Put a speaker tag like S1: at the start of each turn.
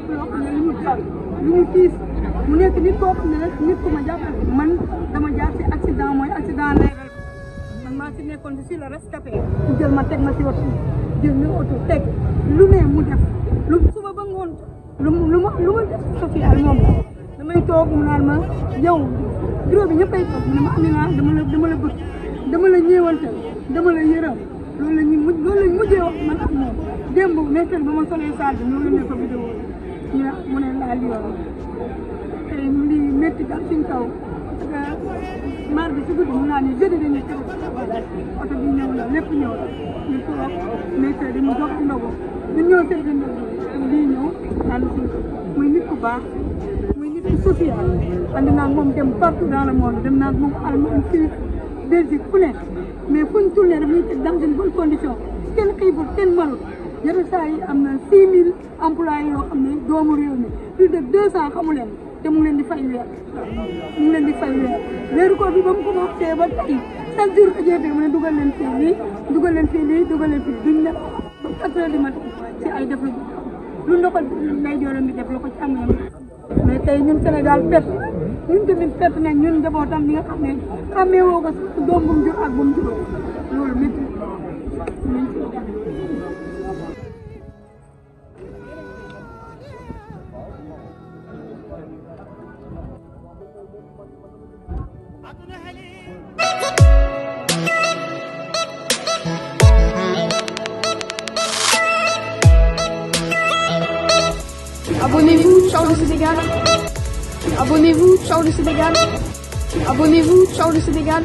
S1: lépp loo xam ne lu ñu tiis mu nekk nit koo xam ne rek nit ku ma jàppale man dama jaar ci accident mooy accident lay man maa ci nekkoon si la rescapé mu jël ma teg ma ci oto jël ñu oto teg lu ne mu def lu suba ba ngoon lu ma def social moom damay toog mu naan ma yow bureau bi ñëppay toog mu ne ma Amina dama la bëgg dama la ñeewante dama la yërëm loolu lañ mujjee wax man ak moom démb météo ba ma solee salle bi loolu la ne ko vidéo ñu mu ne laa liyoon tey lii métti daal suñ kaw parce que mar bi si guddi mun naa ni jeudi dañuy teg oto bi ñëw la lépp ñëw la ñu toog météo dañu jox ndogu ñun ñoo seen ndogu lii ñëw ànd suñ ko muy nit ku baax muy nit ku social ànd naa moom dem partout dans le monde dem naa moom Allemagne Suisse Belgique fu ne mais fuñ tourné daf ñuy teg dans une bonne condition kenn xiiful kenn marul yenn saa yi am na 6000 employés yoo xam ne doomu réew mi plus de 200 xamu leen te mu ngi leen di fay weer weeru koor bi ba mu commencé ba tey chaque jour jeexee mu ne dugal leen fii lii dugal leen fii lii dugal leen fii duñ ne ba 4 heures du matin ci ay def lu ndoxal lay jooram bi def la ko ci am na mais tey ñun Sénégal perte ñun tamit perte nañ ñun njabootam bi nga xam ne xamee woo ko sax doom bu mu jur ak bu mu juróom loolu métti nañ ci
S2: Abonnez-vous, ciao le Sénégal. Abonnez-vous, ciao le Sénégal. Abonnez-vous, ciao le Sénégal.